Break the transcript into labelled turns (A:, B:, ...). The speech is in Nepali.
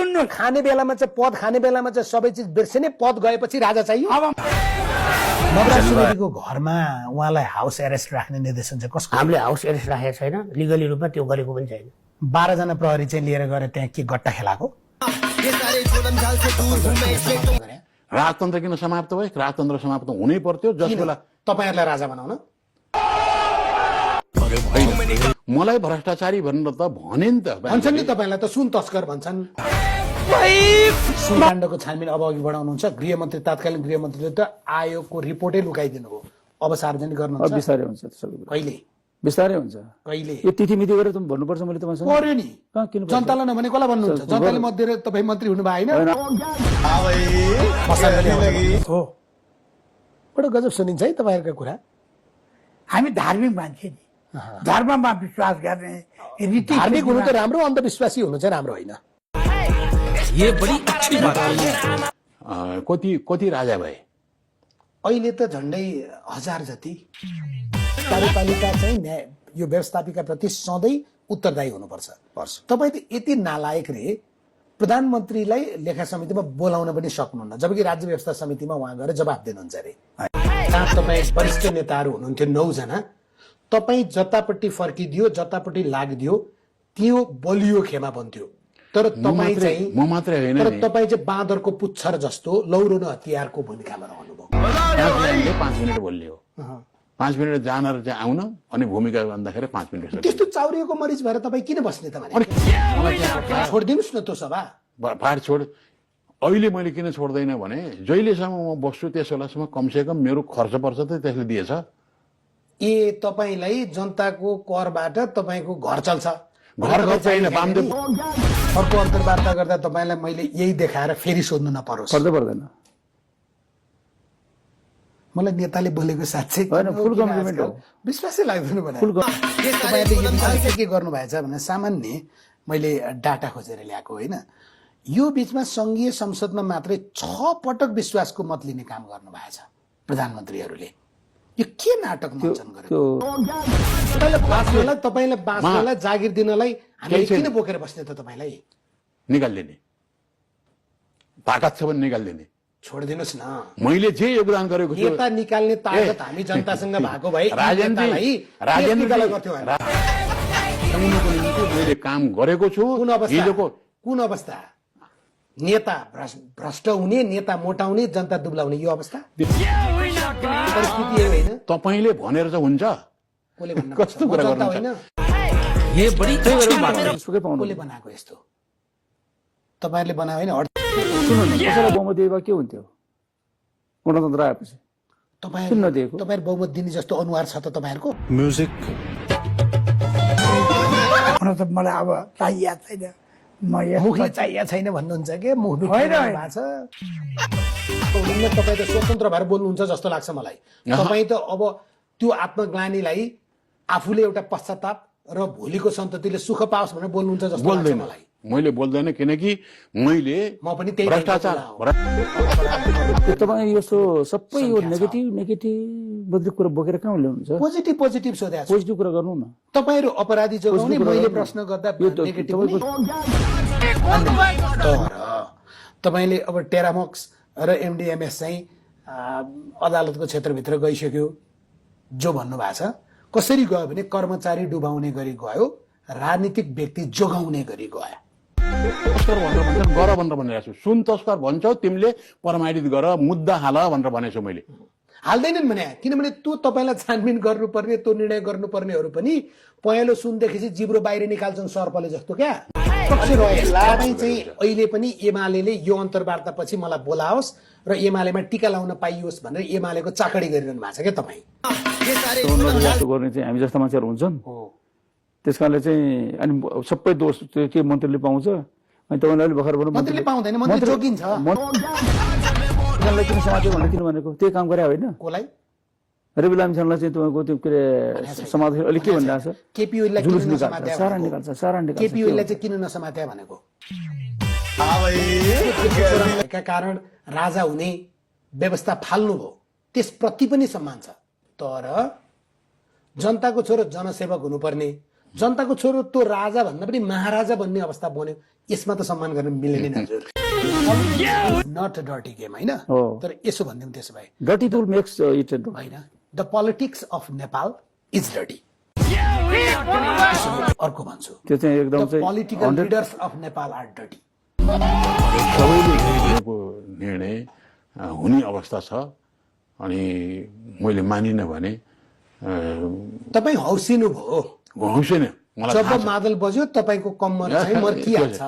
A: सुन्नु
B: खाने बेलामा चाहिँ पद खाने बेलामा चाहिँ सबै चिज बिर्सिने पद गएपछि राजा चाहियो।
A: अब
B: नवराज सुवेदीको घरमा उहाँलाई हाउस एरेस्ट राख्ने निर्देशन चाहिँ कसको?
C: हामीले हाउस एरेस्ट राखेको छैन, लिगली रूपमा त्यो गरेको पनि छैन।
B: 12 जना प्रहरी चाहिँ लिएर गएर त्यहाँ के गट्टा खेलाको?
D: राजतन्त्र किन समाप्त भयो? राजतन्त्र समाप्त हुनै पर्थ्यो जस बेला
B: तपाईहरुलाई राजा बनाउन।
D: मलाई भ्रष्टाचारी भनेर त भने नि त
B: भन्छन् नि तपाईलाई त सुन तस्कर भन्छन्। सुनकाण्डको छानबिन अब अघि बढाउनुहुन्छ। गृहमन्त्री तत्कालीन गृहमन्त्रीले त आयोगको रिपोर्टै लुकाइदिनु हो। अब सार्वजनिक गर्नुहुन्छ।
E: बिस्तारै हुन्छ त्यसो भए।
B: कहिले?
E: बिस्तारै हुन्छ।
B: कहिले?
E: यो तिथिमिति गरेर तुम भन्नुपर्छ मैले तपाईसँग।
B: पर्यो नि।
E: किन
B: जनतालाई नभने कसलाई भन्नुहुन्छ? जनताले मत दिएर तपाई मन्त्री हुनु भयो हैन? हो। बडो गजब सुनिन्छ है तपाईहरुको कुरा।
A: हामी धार्मिक मान्छे नि, धर्ममा विश्वास गर्ने, रीति
B: धार्मिक हुनु त राम्रो, अन्धविश्वासी हुनु चाहिँ राम्रो होइन।
D: कति राजा भए?
B: अहिले त झन्डै 1000 जति। कार्यपालिका चाहिँ न्याय यो व्यवस्थापिका प्रति सधैँ उत्तरदायी हुनुपर्छ। तपाईँ त यति नालायक रे प्रधानमन्त्रीलाई लेखा समितिमा बोलाउन पनि सक्नुहुन्न, जबकि राज्य व्यवस्था समितिमा उहाँ गएर जवाफ दिनुहुन्छ अरे। जहाँ तपाईँ वरिष्ठ नेताहरू हुनुहुन्थ्यो 9 जना, तपाईँ जतापट्टि फर्किदियो, जतापट्टि लाग्दियो त्यो बलियो खेमा बन्थ्यो। तर तपाईँ चाहिँ
D: म मात्रै होइन
B: तर तपाईँ चाहिँ बाँदरको पुच्छर जस्तो लौरो न हतियारको भूमिकामा रहनुभयो।
D: 5 मिनट बोल्ने हो। 5 मिनट जानेर चाहिँ आउन अनि भूमिका भन्दाखेरि 5 मिनट।
B: त्यस्तो चाउरिएको मरिज भएर तपाईँ किन बस्ने त भने? छोडिदिनुहोस् न त्यो सभा।
D: फाट छोड। अहिले मैले किन छोड्दैन भने जहिलेसम्म म बस्छु त्यस बेलासम्म कमसेकम मेरो खर्च पर्छ त त्यसले दिएछ।
B: ए तपाईलाई जनताको करबाट तपाईको घर चल्छ?
D: घर छैन वामदेव।
B: अर्को अन्तर्वार्ता गर्दा तपाईलाई मैले यही देखाएर फेरि सोध्नु नपरोस्।
E: पर्दैन।
B: मलाई नेताले बोलेको साँच्चै
E: हैन, फुल कम्प्लिमेन्ट हो।
B: विश्वासै लाग्दैन भने। तपाईले यो विषयमा के गर्नु भएछ भने सामान्य मैले डाटा खोजेर ल्याएको होइन। यो बीचमा संघीय संसदमा मात्रै 6 पटक विश्वासको मत लिने काम गर्नु भएछ प्रधानमन्त्रीहरूले। यो के नाटक मञ्चन गर्यो? तपाईलाई बाँच्नलाई जागिर दिनलाई हामीले किन बोकेर बस्ने त? तपाईलाई
D: निकाल्दिने ताकत छ भने निकाल्दिने।
B: छोडिदिनुहोस् न।
D: मैले जे योगदान गरेको छु
B: नेता निकाल्ने ताकत हामी जनतासँग भएको भए
D: मैले काम गरेको छु।
B: कुन अवस्था? नेता भ्रष्ट हुने, नेता मोटाउने, जनता दुब्लाउने, यो अवस्था परिस्थिति होइन।
D: तपाईले भनेर चाहिँ हुन्छ? कस्तो कुरा गर्नुहुन्छ?
B: कसले बनाएको यस्तो? तपाईहरुले बनायो होइन?
E: कसैलाई बहुमत दिए के हुन्थ्यो गणतन्त्र आएपछि?
B: तपाईहरु बहुमत दिने जस्तो अनुहार छ त तपाईहरुको?
A: म्युजिक त मलाई अब चाहिएको छैन।
B: मुखले चाहिएको छैन भन्नुहुन्छ के? मुख भएको छ। तपाईँ त स्वतन्त्र भएर बोल्नुहुन्छ जस्तो लाग्छ मलाई। तपाईँ त अब त्यो आत्मग्लानीलाई आफूले एउटा पश्चाताप र भोलिको सन्ततिले सुख पाओस् भनेर बोल्नुहुन्छ जस्तो लाग्छ मलाई।
D: मैले बोल्दैन, किनकि मैले
B: म पनि त्यही
D: भ्रष्टाचार।
E: तपाईँ यस्तो सबै यो नेगेटिभ बदली कुरा बोकेर कहाँ ल्याउनुहुन्छ?
B: पोजिटिभ सोध्या छु।
E: पोजिटिभ कुरा गर्नु न।
B: तपाईहरु अपराधी जोगाउने, मैले प्रश्न गर्दा नेगेटिभ। तपाईले अब टेरामक्स र एमडीएमएस चाहिँ अदालतको क्षेत्रभित्र गइसक्यो जो भन्नुभएको छ। कसरी गयो भने कर्मचारी डुबाउने गरी गयो, राजनीतिक व्यक्ति जोगाउने गरी गयो।
D: तस्कर भनेर गर भनेर भनिरहेको छु। सुन तस्कर भन्छौ तिमीले, प्रमाणित गर, मुद्दा हाल भनेर भनेछु मैले।
B: हाल्दैनन् भने, किनभने त्यो तपाईलाई छानबिन गर्नुपर्ने, त्यो निर्णय गर्नुपर्नेहरू पनि पहेँलो सुनदेखि चाहिँ जिब्रो बाहिर निकाल्छन् सर्पले जस्तो क्या। तपाईँ चाहिँ अहिले पनि एमालेले यो अन्तर्वार्ता पछि मलाई बोलाओस् र एमालेमा टीका लाउन पाइयोस् भनेर एमालेको चाकडी गरिरहनु भएको छ क्या तपाईँ।
E: गर्ने चाहिँ हामी जस्ता मान्छेहरू हुन्छन्, त्यस कारणले चाहिँ अनि सबै दोष त्यो के मन्त्रीले पाउँछ? अनि तपाईँले भर्खर भन्नु
B: मन्त्रीले पाउँदैन, मन्त्री जोगिन्छ।
E: किन समाज भने किन भनेको त्यही काम गरे होइन?
B: कोलाई
E: रवि लामिछानेलाई चाहिँ तपाईँको त्यो के अरे समाज अलिक के भनिरहेको छ?
B: केपी ओलीलाई किन नसमात्या?
E: सारा निकाल्छ।
B: केपी ओलीलाई चाहिँ किन नसमात्या भनेको? का कारण राजा हुने व्यवस्था फाल्नुभयो, त्यसप्रति पनि सम्मान छ। तर जनताको छोरो जनसेवक हुनुपर्ने, जनताको छोरो तँ राजा भन्दा पनि महाराजा बन्ने अवस्था बन्यो, यसमा त सम्मान गर्न मिलेन हजुर। नट अ डर्टी गेम होइन,
E: हो।
B: तर यसो भनिदिउँ त्यसो भए
E: डर्टी टुल मेक्स इट
B: होइन, the politics of Nepal is dirty. अर्को भन्छु,
E: त्यो चाहिँ एकदम
B: द
E: चाहिँ
B: political leaders of Nepal are dirty.
D: सबैले लिएको निर्णय हुने अवस्था छ अनि मैले मानिनँ भने
B: तपाईँ हौसिनु भयो,
D: हौसेन मलाई
B: जब
D: थाहा छ।
B: मादल बज्यो तपाईँको कम्मर चाहिँ मर्किहाल्छ।